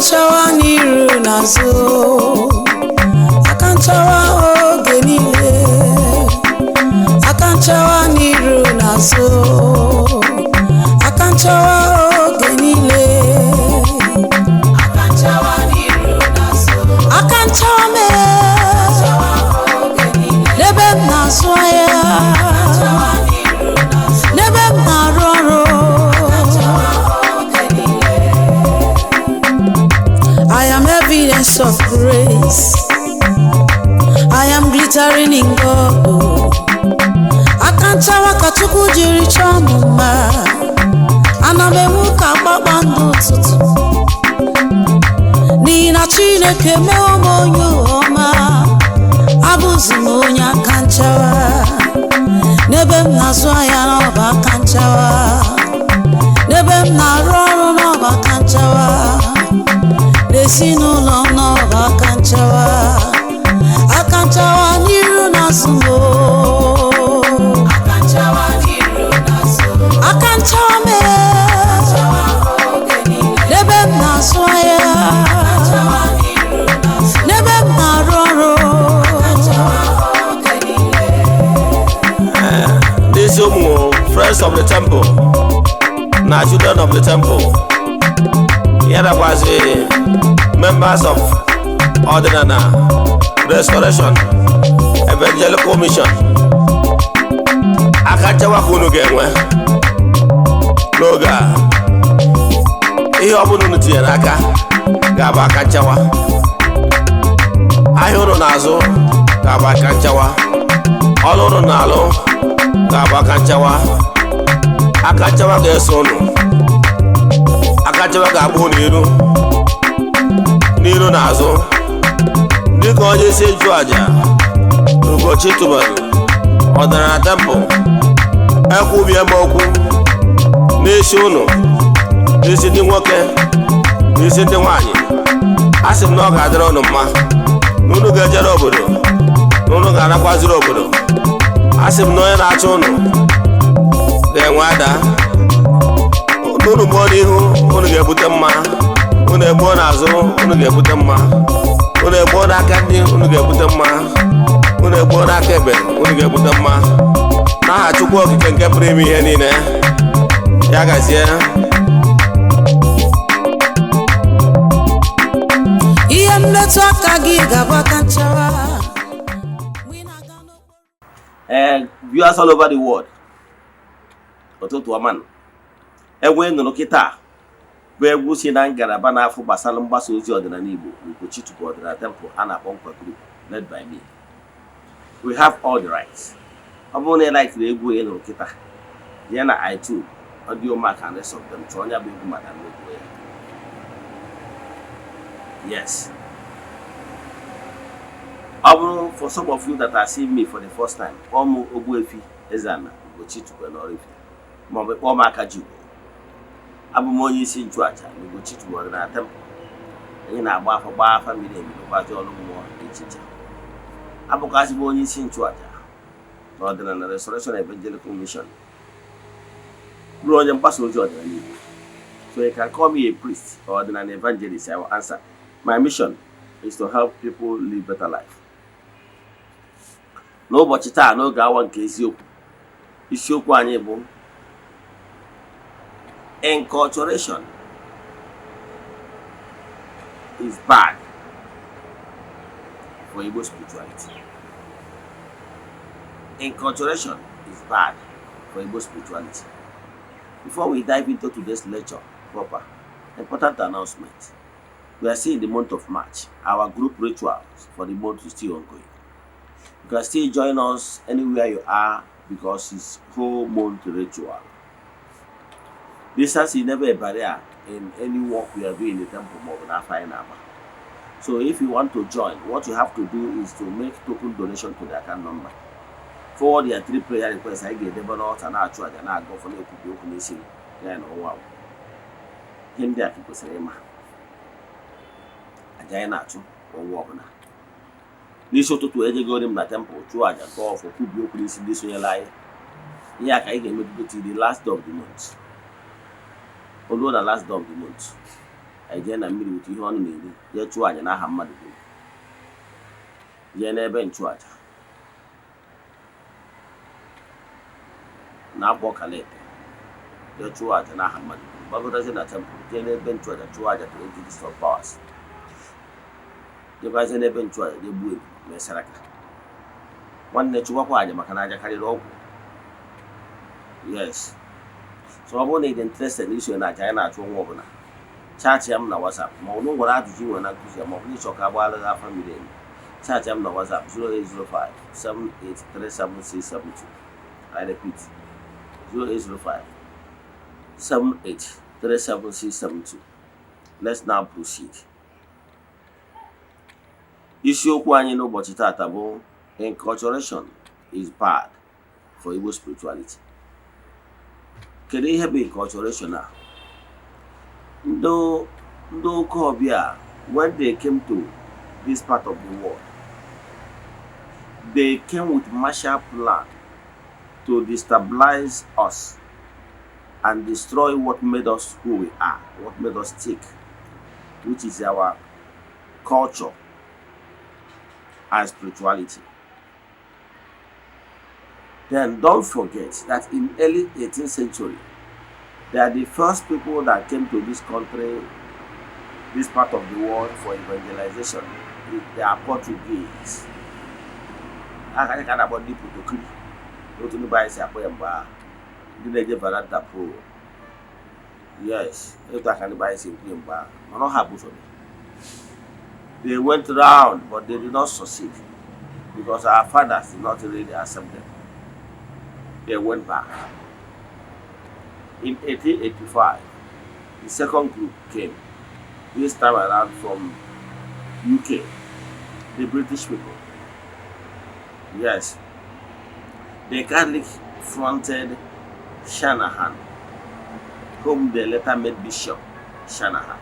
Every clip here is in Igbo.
Nchawa n'iru n'azụ, aka nchawa oge niile, aka nchawa n'iru n'azụ, aka nchawa oge niile, aka nchawa n'iru n'azụ, aka nchawa mee n'ebe m na-azụ ahịa, n'ebe m na-arụ ọrụ. I am evidence of grace. I am glittering in God. Aka nchawa ka Chukwu jiri chọọ m mma. Ana m enwu ka kpakpando ụtụtụ. N'ihi na Chineke mewo m onye ọma. Abụzi m onye aka nchawa. N'ebe m na-azụ ahịa n'ọba aka nchawa. N'ebe m na-arụ ọrụ n'ọba aka nchawa. N'ezinụlọ m n'ọba aka nchawa, aka nchawa n'iru n'azụ m oo. Aka nchawa mee n'ebe m na-azụ ahịa, n'ebe m na-arụ ọrụ. N'isi ụmụ Friends of the Temple na Children of the Temple, ya nakwazi members of Ọdịnala Restoration Evangelical Mission, aka nchawa ka unu ga-enwe n'oge a. Ihe ọbụla unu tinyere aka ga-abụ aka nchawa. Ahịa unu na-azụ ga-abụ aka nchawa. Ọrụ unu na-alụ ga-abụ aka nchawa. Aka nchawa ga-eso unu. Aka nchawa ga-agba unu iru n'iru na azụ. Dịka onye isi nchụaja Ugochi tubelu Ọdịnala Temple, ekwubie m okwu n'isi unu, n'isi ndị nwoke, n'isi ndị nwanyị, a sị m na ọ ga-adịrị unu mma, na unu ga-ejere obodo, na unu ga-anakwaziri obodo. A sị m na onye na-achọ unu ga-enwe ada. Unu gbuo n'ihu, unu ga-ebute mma. Unu egbuo n'azụ, unu ga-ebute mma. Unu egbuo n'aka ndị, unu ga-ebute mma. Unu egbuo n'aka ebe, unu ga-ebute mma. N'aha Chukwu Okike nke pụrụ ime ihe niile, ya gazie. Ihe mmetụ aka gị ga-abụ aka nchawa. Mgbe ị na-aga n'okporo Ee, viewers all over the world, ụtụtụ ọma nụ. Egwu ị nụrụ kịta bụ egwu si na ngalaba na-afụ gbasara mgbasa ozi ọdịnala Igbo Ugochi Tubelu Ọdịnala Temple a na-akpọ Nkwa Group, led by me. We have all the rights. Ọ bụrụ na ị likiri egwu ị nụrụ kịta, jee na iTunes, Audiomack and rest of them, chọọ onye bụ egwu ma download ya. Yes, ọ bụrụ for some of you that are seeing me for the first time, kpọọ m Ogbuefi Eze-Ana Ugochi Tubelu Oraifite, maọbụ kpọọ m Akajiugo. Abụ m onye isi nchụaja na Ugochi Tubelu Ọdịnala Temple. Anyị na-agba afa, gbaa afa miri emi, rụkwazi ọrụ mmụọ dị iche iche. Abụkwazị m onye isi nchụaja na Ọdịnala Restoration Evangelical Mission, bụrụ onye mgbasa ozi ọdịnala Igbo. So you can call me a priest or ọdịnala evangelist, I will answer. My mission is to help people live better life. N'ụbọchị taa, n'oge awa nke eziokwu, isiokwu anyị bụ "Inculturation is bad for Igbo spirituality." Inculturation is bad for Igbo spirituality. Before we dive into today's lecture proper, important announcement. We are still in the month of March. Our group rituals for the month is still ongoing. You can still join us anywhere you are because it's whole month ritual. Distance is never a barrier in any work we are doing in the temple maọbụ n'afọ anyị na-agba. So if you want to join, what you have to do is to make token donation to the account number. Forward your three prayer requests anyị ga-edebe n'altar, na-achụ àjà, na-aga ọfọ, na-ekwubi okwu n'isi gị ya na ọnwa agwụ. Ihe ndị a ka ị kwesịrị ịma. Àjà anyị na-achụ kwa ọnwa ọbụla. N'isi ụtụtụ, ejegori m na temple, chụọ àjà, gọọ ọfọ, kwubie okwu n'isi ndị sonyere anyị. Ihe a ka anyị ga-emebido till the last day of the month. Oluo na last day of the month, Anyị jee na mmiri wute ihe ọnụ na-eri, jee chụọ àjà n'aha mmadụ dum, jee n'ebe nchụàjà na-akpọ kalete, jee chụọ àjà n'aha mmadụ dum, gbagotazie na temple, jee n'ebe nchụàjà chụọ àjà to entities of powers, jebazie n'ebe nchụàjà jee gbuo ebu mee saraka. Nwanne, chụwakwa àjà, maka na àjà karịrị ọgwụ. Yes, so ọ bụrụ na ị dị interested n'iso na àjà anyị na-achụ ọnwa ọbụla, chat ya m na WhatsApp, ma ọ bụ nwere ajụjụ ị nwere na nkụzi ya, ma ọ bụ na ịchọ ka agbaala gị afa miri emi, chat ya m na WhatsApp 0805 7837672. I repeat, 0805 7837672. Let's now proceed. Isiokwu anyị n'ụbọchị tata bụ "Inculturation is bad for Igbo spirituality". Kedu ihe bụ inculturation a? Ndị oke ọbịa, when they came to this part of the world, they came with martial plan to destabilize us and destroy what made us who we are, what made us tick, which is our culture and spirituality. Then don't forget that in early 18th century, they are the first people that came to this country, this part of the world, for evangelization. They are Portuguese. Aka ka a na-akpọ ndị Potokiri otu ndị be anyị si akpọ ya mgbe ahụ, ndị na-eje veranda pro. Yes, etu aka ndị be anyị si ekwu ya mgbe ahụ, mana ọ ha bụ ụzọ. They went round, but they did not succeed because our fathers did not really accept them. They went back. In 1885, the second group came, this time around from UK, the British people. Yes, the Catholic fronted Shanahan, whom they later made Bishop Shanahan,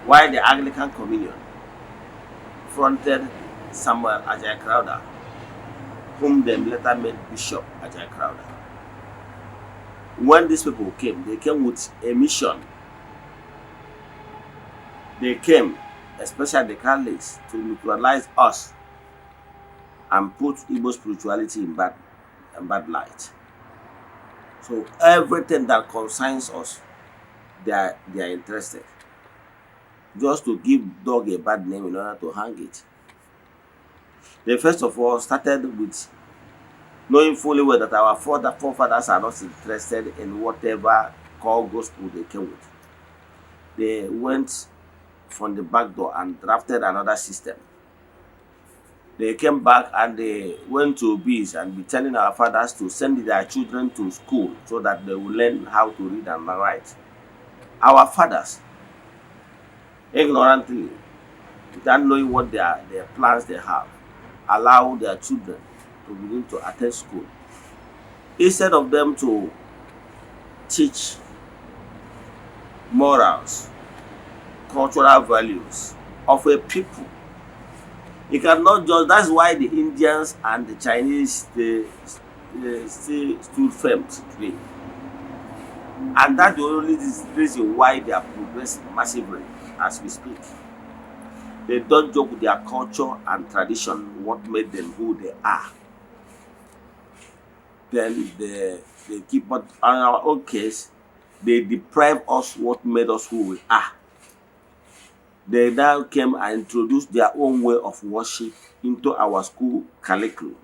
while the Anglican Communion fronted Samuel Ajayi Crowther, whom they later made Bishop Ajayi Crowther. When these people came, they came with a mission. They came, especially the Catholics, to neutralize us and put Igbo spirituality in bad light. So everything that concerns us, they are interested. Just to give dog a bad name in order to hang it. They first of all started with knowing fully well that our forefathers are not interested in whatever called gospel they came with. They went from the back door and drafted another system. They came back and they went to bees and be telling our fathers to send their children to school so that they will learn how to read and write. Our fathers, ignorantly, without knowing what their plans they have, allow their children to begin to attend school. Instead of them to teach morals, cultural values of a people. You cannot just, that's why the Indians and the Chinese, they still stood firm today. And that's the only reason why they are progressing massively as we speak. They don't joke with their culture and tradition, what made them who they are. Then they keep, but in our own case, they deprive us what made us who we are. They now came and introduced their own way of worship into our school curriculum.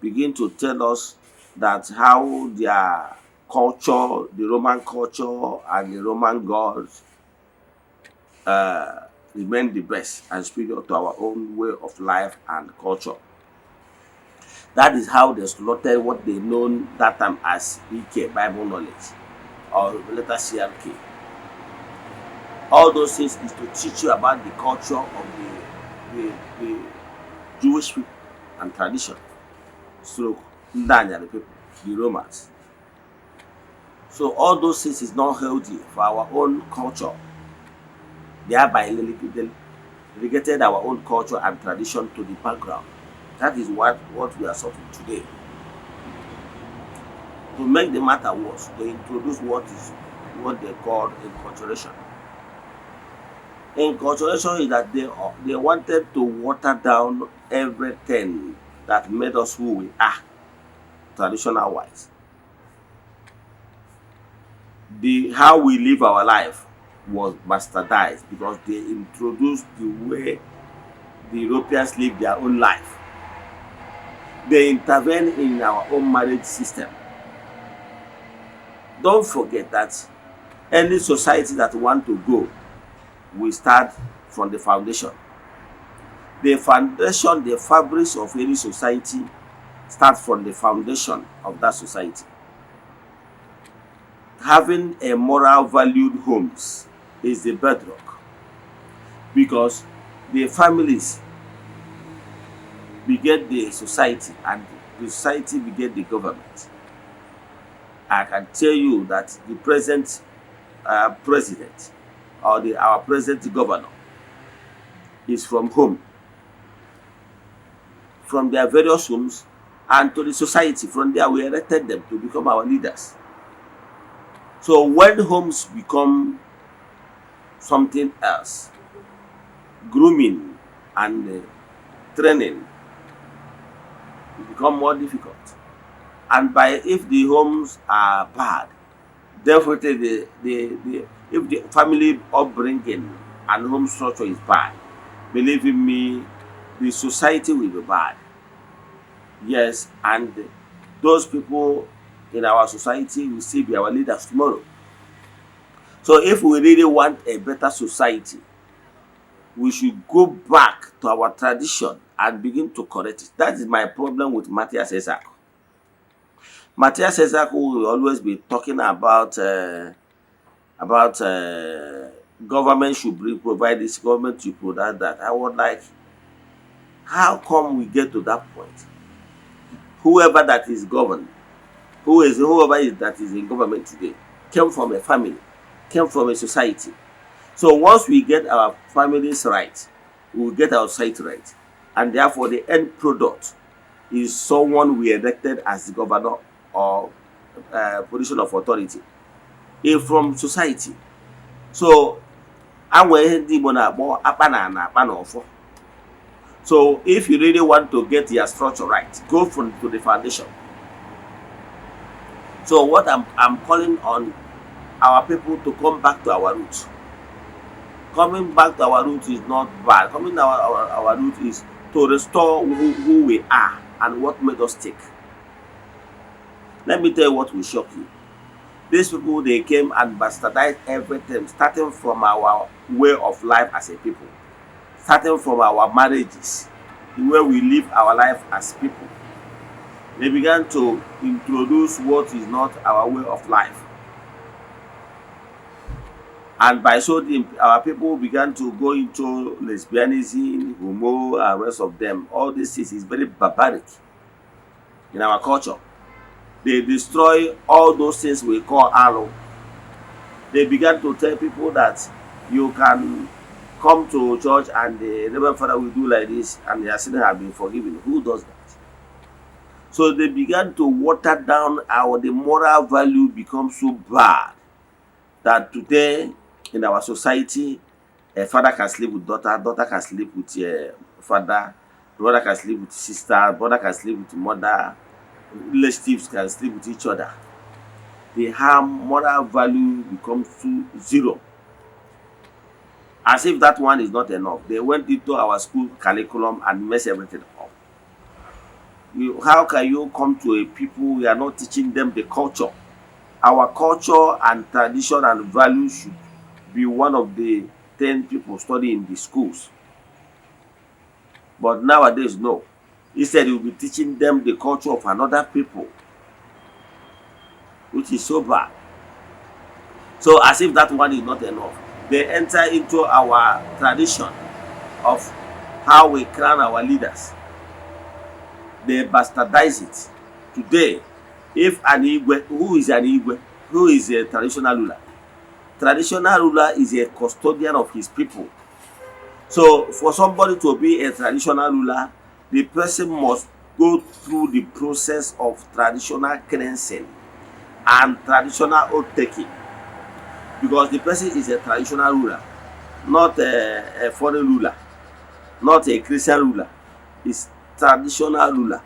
Begin to tell us that how their culture, the Roman culture and the Roman gods remain the best and superior to our own way of life and culture. That is how they slaughtered what they known that time as BK, Bible knowledge, or later CRK. All those things is to teach you about the culture of the Jewish people and tradition. Stroke, Ndanya, the people, the Romans. So all those things is not healthy for our own culture. Thereby relegated our own culture and tradition to the background. That is what we are suffering today. To make the matter worse, they introduce what they call enculturation. Inculturation is that they wanted to water down everything that made us who we are, traditional wise. The how we live our life was bastardized because they introduced the way the Europeans live their own life. They intervene in our own marriage system. Don't forget that any society that want to go will start from the foundation. The foundation, the fabrics of any society start from the foundation of that society. Having a moral valued homes is the bedrock because the families beget the society and the society beget the government. I can tell you that the present president or the our present governor is from home, from their various homes and to the society. From there, we elected them to become our leaders. So when homes become something else, grooming and training become more difficult. And by if the homes are bad, definitely the if the family upbringing and home structure is bad, believe in me, the society will be bad. Yes, and those people in our society will still be our leaders tomorrow. So if we really want a better society, we should go back to our tradition and begin to correct it. That is my problem with Matthias Ezeaku. Matthias Ezeaku will always be talking about government should bring provide this, government should provide that. I would like, how come we get to that point? Whoever that is governed, whoever is that is in government today, came from a family, came from a society. So once we get our families right, we will get our society right. And therefore the end product is someone we elected as the governor or position of authority is from society. So anwe ihe ndị Igbo na-akpọ akpa na ana akpa na ọfọ. So if you really want to get your structure right, go from to the foundation. So what I'm calling on our people to come back to our roots. Coming back to our roots is not bad. Coming to our root is to restore who we are and what made us tick. Let me tell you what will shock you. These people, they came and bastardized everything, starting from our way of life as a people, starting from our marriages, the way we live our life as people. They began to introduce what is not our way of life. And by so doing, our people began to go into lesbianism, homo, and rest of them. All this is very barbaric in our culture. They destroy all those things we call alụ. They began to tell people that you can come to church and the Reverend Father will do like this and their sin have been forgiven. Who does that? So they began to water down our the moral value becomes so bad that today in our society, a father can sleep with daughter, daughter can sleep with father, brother can sleep with sister, brother can sleep with mother, relatives can sleep with each other. The harm moral value becomes to zero. As if that one is not enough, they went into our school curriculum and mess everything up. How can you come to a people we are not teaching them the culture? Our culture and tradition and values should be one of the 10 people study in the schools. But nowadays, no. Instead, you'll be teaching them the culture of another people, which is so bad. So, as if that one is not enough, they enter into our tradition of how we crown our leaders. They bastardize it. Today, if an Igwe, who is an Igwe? Who is a traditional ruler? Traditional ruler is a custodian of his people. So, for somebody to be a traditional ruler, the person must go through the process of traditional cleansing and traditional oath taking because the person is a traditional ruler. Not a foreign ruler, not a Christian ruler. It's traditional ruler.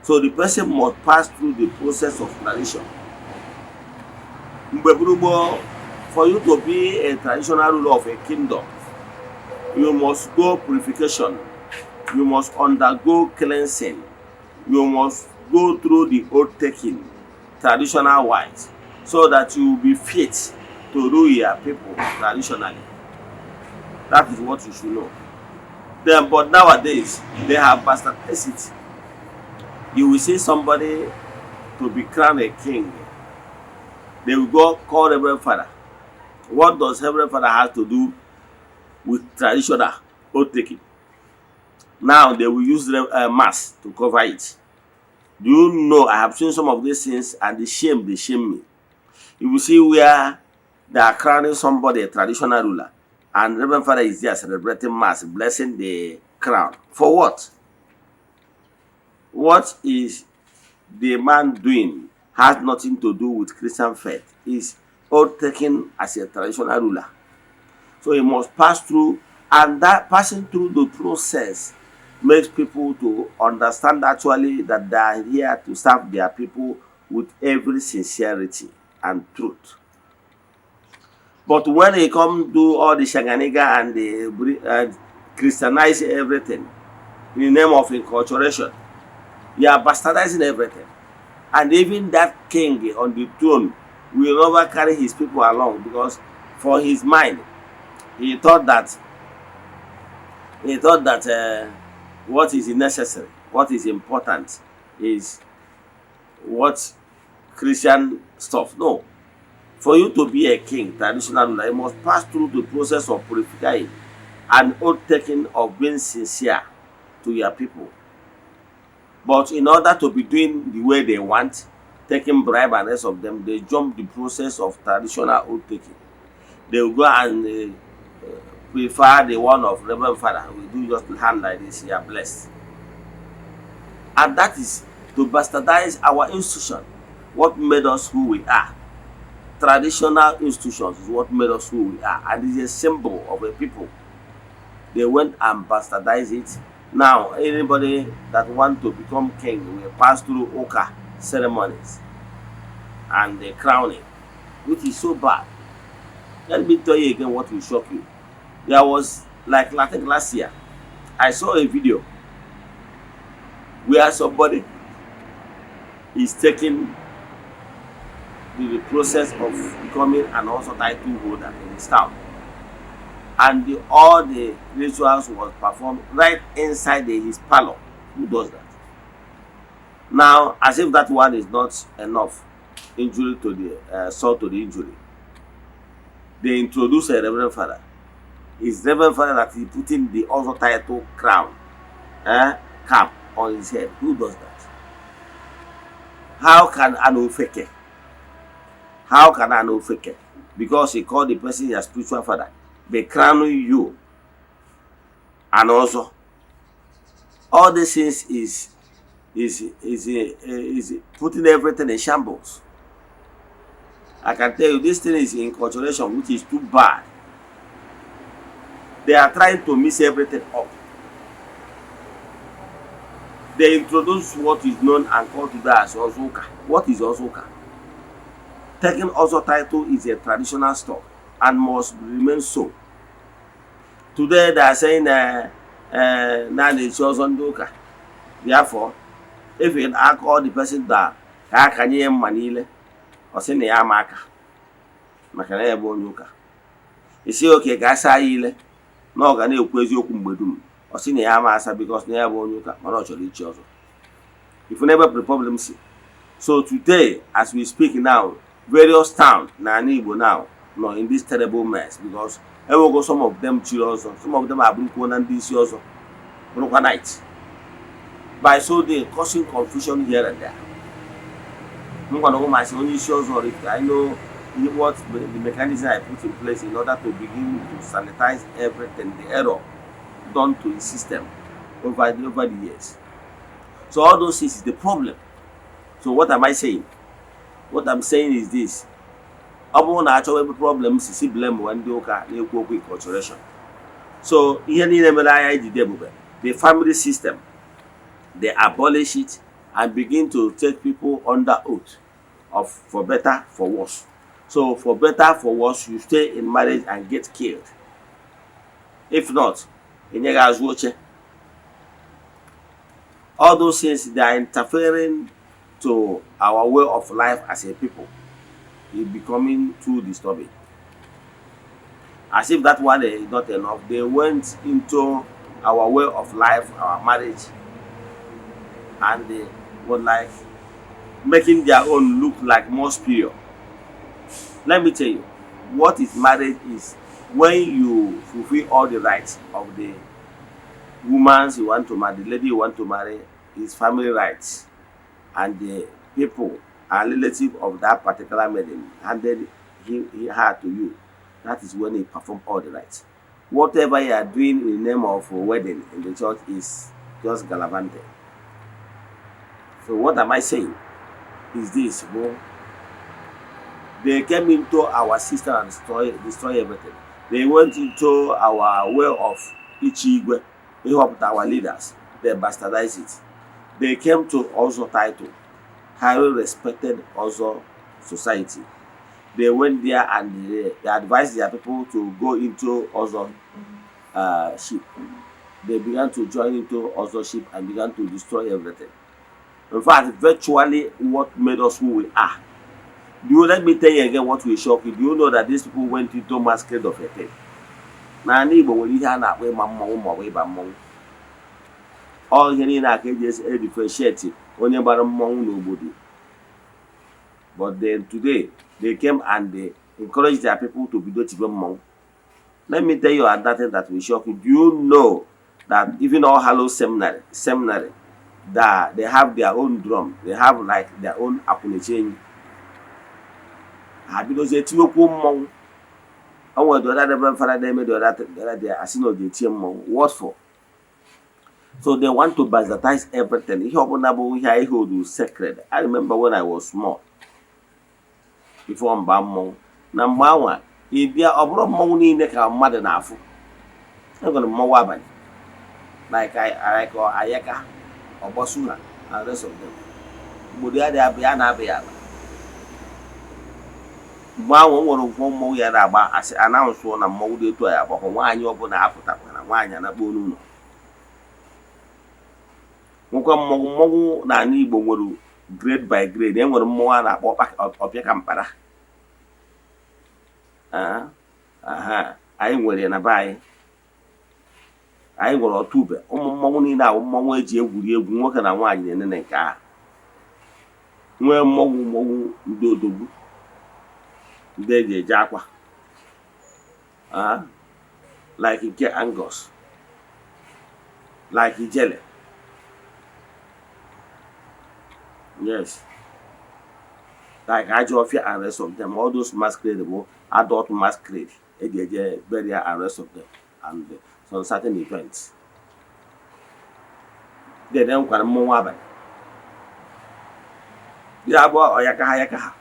So the person must pass through the process of tradition. Mgbe gboo, for you to be a traditional ruler of a kingdom, you must go purification, you must undergo cleansing, you must go through the oath taking, traditional wise, so that you will be fit to rule your people traditionally. That is what you should know. Then, but nowadays, they have bastardized it. You will see somebody to be crowned a king. They will go call Reverend Father. What does Reverend Father have to do with traditional oath taking? Now they will use the mask to cover it. Do you know, I have seen some of these things and the shame, they shame me. You will see where they are crowning somebody a traditional ruler and Reverend Father is there celebrating mass, blessing the crown. For what? What is the man doing has nothing to do with Christian faith. Is oath taken as a traditional ruler. So he must pass through, and that passing through the process makes people to understand actually that they are here to serve their people with every sincerity and truth. But when they come do all the shenanigan and they Christianize everything in the name of inculturation, you are bastardizing everything. And even that king on the throne will never carry his people along, because for his mind, he thought that what is necessary, what is important is what Christian stuff. No. For you to be a king, traditional ruler, you must pass through the process of purifying and oath taking of being sincere to your people. But in order to be doing the way they want, taking bribe and rest of them, they jump the process of traditional oath taking. They will go and prefer the one of Reverend Father. We do just hand like this, you are blessed. And that is to bastardize our institution, what made us who we are. Traditional institutions is what made us who we are, and it's a symbol of a people. They went and bastardized it. Now, anybody that want to become king will pass through Ụka ceremonies and the crowning, which is so bad. Let me tell you again what will shock you. There was, like, I think last year, I saw a video where somebody is taking the process of becoming an Ọzọ title holder in his town. And all the rituals was performed right inside his parlor. Who does that? Now, as if that one is not enough injury to the salt to the injury, they introduce a reverend father. His reverend father that he put in the Ọzọ title crown, cap on his head. Who does that? How can an ofeke? How can an ofeke? Because he called the person your spiritual father, be crowning you and also all these things is putting everything in shambles. I can tell you this thing is inculturation, which is too bad. They are trying to mix everything up. They introduce what is known and called today as Ọzọ Ụka. What is Ọzọ Ụka? Taking Ọzọ title is a traditional stuff and must remain so. Today they are saying na na-echi ọzọ ndị ụka. Therefore, if you ask all the person that ka akanye ya mma niile, ọ sị na ya ama aka maka na ya bụ onye ụka. Isi oke ka asa ya ile na ọ ga na-ekwu eziokwu mgbe dum, ọ sị na ya ama asa because na ya bụ onye ụka, mana ọ chọrọ ichi ọzọ. If never the problem si. So today, as we speak now, various towns na ala Igbo now nọ in this terrible mess, because enwego some of them chiri ọzọ, some of them abụrụkwuo na ndị isi ọzọ, bụrụkwa knight, by so they causing confusion here and there. M gwara ụmụ masị onye isi ọzọ, I know what the mechanism I put in place in order to begin to sanitize everything, the error done to the system over the years. So all those things is the problem. So what am I saying? What I'm saying is this: ọ bụrụ na achọwa ebe problem si blame nwa ndị ụka na-ekwu okwu inculturation. So ihe niile mere anya ejide ebube, the family system, they abolish it and begin to take people under oath of for better, for worse. So for better, for worse, you stay in marriage and get killed. If not, enye gị azụ oche. All those things, they are interfering to our way of life as a people. Is becoming too disturbing. As if that one is not enough, they went into our way of life, our marriage, and they were like making their own look like more superior. Let me tell you, what is marriage is when you fulfill all the rights of the woman you want to marry, the lady you want to marry, his family rights, and the people and relative of that particular maiden handed her to you. That is when he perform all the rites. Whatever you are doing in the name of a wedding in the church is just gallivanting. So what am I saying is this: well, they came into our system and destroy everything. They went into our way of ichi igwe, ịhọpụta our leaders. They bastardized it. They came to Ozo title, highly respected Ozo society. They went there and they advised their people to go into Ozo ship. They began to join into Ozo ship and began to destroy everything. In fact, virtually what made us who we are. Do you let me tell you again what will shock you? Do you know that these people went into masquerade of a thing? N'ala Igbo nwere ihe a na-akpọ ịma mmọnwụ maọbụ ịba mmọnwụ. Ọ ihe niile a ka eji e differentiate onye gbara mmọnwụ n'obodo. But then today, they came and they encouraged their people to bido tibe mmọnwụ. Let me tell you another thing that will shock you. Do you know that even All Hallows Seminary, that they have their own drum, they have like their own akwụnechi? Ha bidozie tiwekwuo mmọnwụ. O nwere the other reverend father na-eme the other day, asị na ọ ga-etie mmọnwụ. What for? So they want to bastardize everything. Ihe ọbụla bụ ihe anyị hold sacred. I remember when I was small, before mba mmọnwụ, na mgbe anwa ị bịa, ọ bụrụ mmọnwụ niile ka mmadụ na-afụ. Enwere mmọnwụ abalị like ayaka ọgbọsuna and rest of them. Obodo ya dị abụ ya na-abịa ya aba. Mgbe ahụ o nwere ụfọ mmọnwụ ya na-agba, asị anaụnsụ na mmọnwụ dị etu a ya agbakọ, nwaanyị ọbụla apụtakwara, nwaanyị anakpo n'ụlọ. Nwekwa mmọnwụ. Mmọnwụ n'ala Igbo nwere grade by grade. E nwere mmọnwụ a na-akpọ ọpịa mkpara. Aha anyị nwere ya na be anyị. Anyị nwere ọtụbe ụmụ mmọnwụ niile ahụ, mmọnwụ eji egwuri egwu, nwoke na nwaanyị na-enene nke ahụ. Nwee mmọnwụ ndị odogwu, ndị eji eje akwa, like nke Angus, like Ijele, yes, like Ajọfịa and rest of them. All those masquerade bụ adult masquerade eji eje burial and rest of them and some certain events. Then enwekwara mmọnwụ abalị ya bụ ọyaka ha yaka ha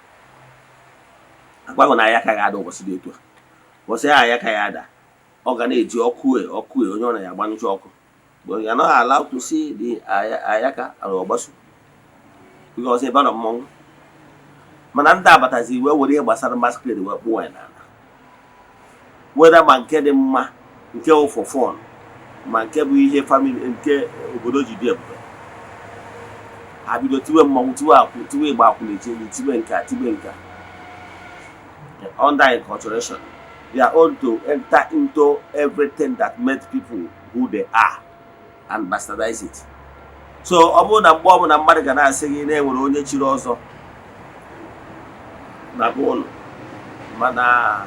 agwaghị na ayaka ya ada. Ụbọchị dị etu a, ụbọchị ya ayaka ya ada, ọ ga na-eji ọkụ e ọkụ e onye ọ na ya agbanyụcha ọkụ, but you are not allowed to see the ayaka and ọgbasu because ebe nọ mmọnwụ. Mana ndị abatazi wee were ihe gbasara masquerade wee kpụọ ya n'ala, weda ma nke dị mma, nke wụ for fun, ma nke bụ ihe family nke obodo ji dị ebube. Ha bido tiwe mmọnwụ, tiwe akwụ, tiwe ịgba akwụ na-echi enyi, tiwe nka, tiwe nka under inculturation. They are own to enter into everything that made people who they are and bastardize it. So ọ bụrụ na mgbe ọbụla mmadụ ga na-asị gị na enwere onye chiri ọzọ na be ụlọ, mana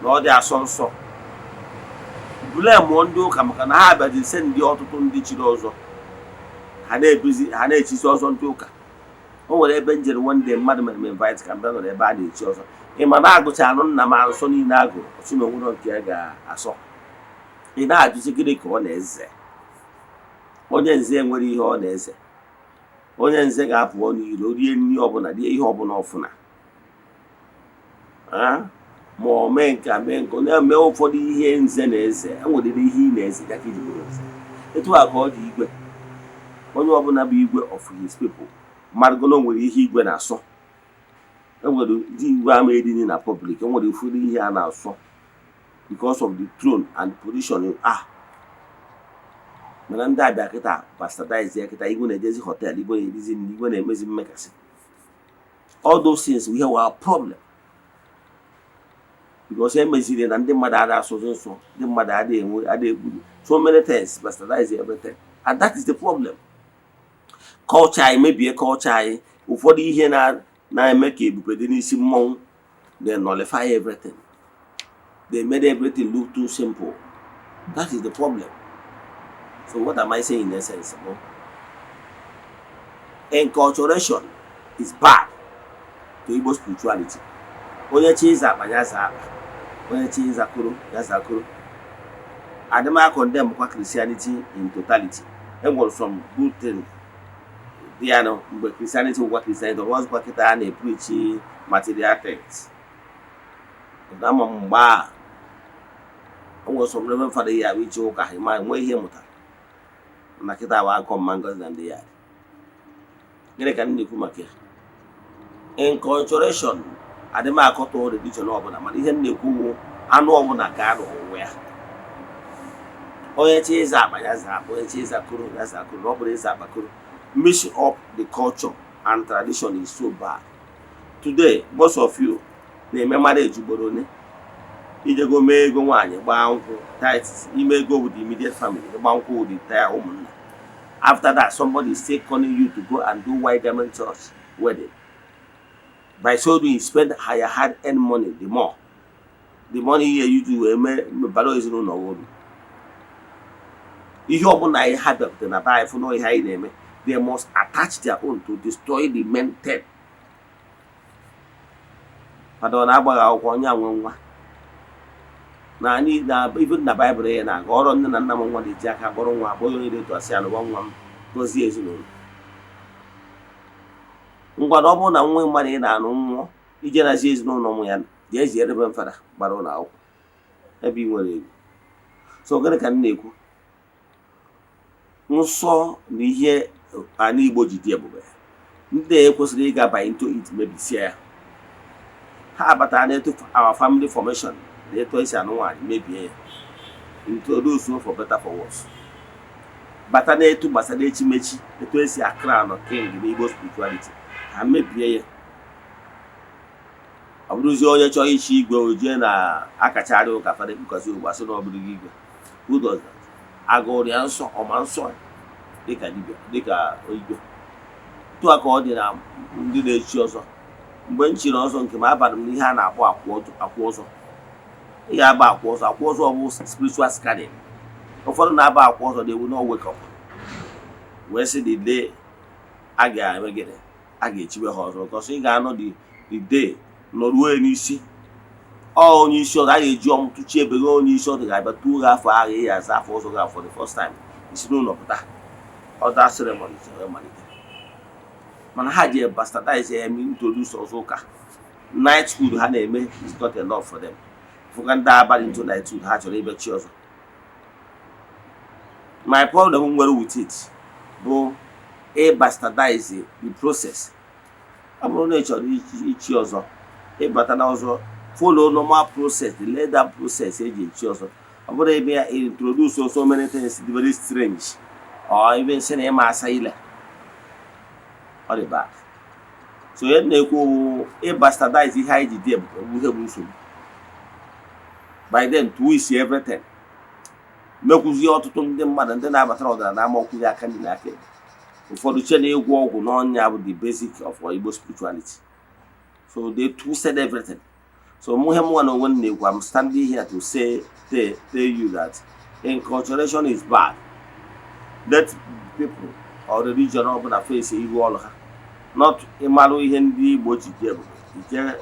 na ọ dị asọ nsọ, blemụọ ndị ụka, maka na ha bịaji se ndị ọtụtụ ndị chiri ọzọ ha na-ebizi, ha na-echizi ọzọ ndị ụka. O nwere ebe m jere one day, mmadụ mere m invite ka m bịa nọrọ ebe a na-echi ọzọ. Ị ma na agụchalụ nna m asọ niile agụrụ, ọsị na onwere nke ya ga-asọ. Ị na-ajụzi, gịnị ka ọ na-eze? Onye nze nwere ihe ọ na-eze. Onye nze ga-apụ n'iro, rie nri ọbụla, rie ihe ọbụla ọfụna. Ma ọ mee nke a, mee nke ọ na-eme, ụfọdụ ihe nze na eze, enwere ihe ị na-eze ya ka iji bụrụ nze. Etu a ka ọ dị igwe. Onye ọbụla bụ igwe of his people mmadụ nwere ihe igwe na-asọ. Enwere ndị igwe ama edini na public. Enwere ụfọdụ ihe a na-asọ because of the throne and position you are. Mana ndị abịa kịta bastardize ya. Kịta igwe na-ejezi hotel, igwe na-erizi nri, igwe na-emezi mmekasị. All those things we have our problem because e meziri na ndị mmadụ ada asụzi nsọ, ndị mmadụ ada enwe ada egburu so many things, bastardize everything, and that is the problem. Culture anyị mebie, culture anyị, ụfọdụ ihe na na-eme ka ebube dị n'isi mmọnwụ. They nullify everything. They made everything look too simple. That is the problem. So what am I saying in essence? No? Enculturation is bad to Igbo spirituality. Onye chi ịza akpa, ya za akpa. Onye chi ịza koro, ya za koro. Adịm condemn kwa Christianity in totality. Enwere some good thing dị ya nụ. Mgbe Christianity gwụkwa Christianity ọzọkwa, kịta a na-epreach material things. Ama m mgbe a o nwere some reverend father ya bụ iche ụka ha ma nwee ihe mụtara na kịta bụ akọ mma ngozi na ndị ya. Gịnị ka m na-ekwu maka ya? Enculturation, adị m akọtọ religion ọbụla, mana ihe m na-ekwu wụ anụ ọbụla gaa n'ụwa ya. Onye chi ịza akpa, ya za akpa. Onye chi ịza koro, ya za koro. Na ọ bụrụ ịza akpa koro, mixing up the culture and tradition is so bad. Today most of you na-eme marriage ugboro one. Ijego mee ego nwaanyị, gbaa nkwụ, tithes, ime ego with the immediate family, ịgba nkwụ with the entire ụmụnna. After that, somebody is still calling you to go and do white garment church wedding. By so doing, you spend higher hard earned money. The more the money ihe you do wee mee bara ezinụlọ uru, ihe ọbụla anyị ha bịakwute na be anyị fụ na ihe anyị na-eme, they must attach their own to destroy the main thing. Fada ọ na-agbaghị akwụkwọ onye a nwe nwa na anyị na even na Baịbụl ya na-aga ọrụ nne na nna m, nwa na-eji aka kpọrọ nwa abụghị onye dị etu asị ya nụwa nwa m, gọzie ezinụlọ. Ngwa na ọ bụrụ na nwa mmadụ ị na-anụ nwụọ, ije nazi ezinụlọ ụmụ ya jee zie ebe fada gbara ụlọ akwụkwọ ebe ị nwere ego. So gịnị ka m na-ekwu? Nsọ na ihe ana Igbo ji dị ebube, ndị a ekwesịrị ịga by into it mebisie ya. Ha abatara n'etu our family formation na etu esi anụ nwaanyị, mebie ya, introduce for better for worse, bata n'etu gbasara echimechi, etu esi akra king n'Igbo spirituality, ha mebie ya. Ọ bụrụzie onye chọrọ ichi igwe, o jee na akacharị ụka, fada ekpukọsị ogbu, asị na ọ bụrụ gị igwe. Who does that? Agụrụ ya nsọ ọma nsọ dịka dibịa, dịka igwe. Tụ a ka ọ dị na ndị na-echi ọzọ. Mgbe m chiri ọzọ nke m, abara m n'ihe a na-akpọ akwụ ọzọ. Ị ga-aba akwụ ọzọ. Akwụ ọzọ bụ spiritual scanning. Ụfọdụ na-aba akwụ ọzọ, they will not wake up wee sị the day a ga-eme gịnị, a ga-echiwe ha ọzọ, because ị ga-anọ the day nọruo n'isi ọ onye isi ọzọ a ga-eji ọmụ tụchie ebe gị. Onye isi ọzọ ga-abịa tuo gị afọ agha ị aza afọ ọzọ gị for the first time isi n'ụlọ pụta. Ọda ceremony wee malite, mana ha ji bastardize ya, introduce ọzọ ụka. Knighthood ha na-eme is not enough for them. Fụka ndị abalị into knighthood, ha chọrọ ịbịa chi ọzọ. My problem nwere with it bụ ịbastardize the process. Ọ bụrụ na ị chọrọ ichi ọzọ, ịbata na ọzọ, follow normal process, the laid down process eji echi ọzọ. Ọ bụrụ ebe ya introduce so many things dị very strange or even sị na ịma asa ile, ọ dị bad. So ihe m na-ekwu wụ ịbastardize ihe anyị ji dị ebube bụ ihe bụ nsogbu. By then twist everything, mekwuzie ọtụtụ ndị mmadụ ndị na-abatara ọdịnala na amakwụghị aka ndị na aka ekpe. Ụfọdụ che na ịgwọ ọgwụ n'ọnya bụ the basic of our Igbo spirituality, so they twisted everything. So mụ, ihe mụnwa na onwe m na-ekwu, I'm standing here to say tell you that enculturation is bad. Let people or religion ọbụla face ihu ọrụ ha, not ịmalụ ihe ndị Igbo ji dị ebube, ije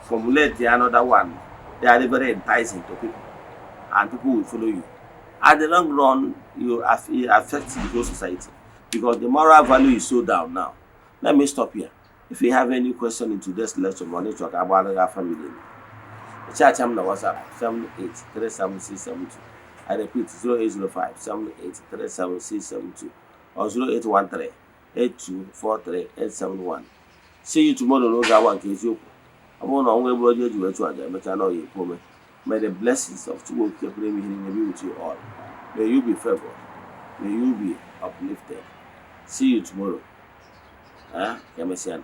formulate another one. They are very enticing to people and people will follow you. At the long run, you affect the whole society because the moral value is so down now. Let me stop here. If you have any question in today's lecture, ma ọ chọrọ ka agbara gị afa mmiri, Chat m na WhatsApp 7837672. I repeat, 0805 7837672 or 0813 8243 871. See you tomorrow n'oge awa nke eziokwu. Ọ bụrụ na ọnwa egburu ọjọọ eji wee chụ aja emechaa na ọya ekwu ome. May the blessings of Chukwu Okike pụrụ ime ihe niile be with you all. May you be favored. May you be uplifted. See you tomorrow. Eh? Ka emesịa.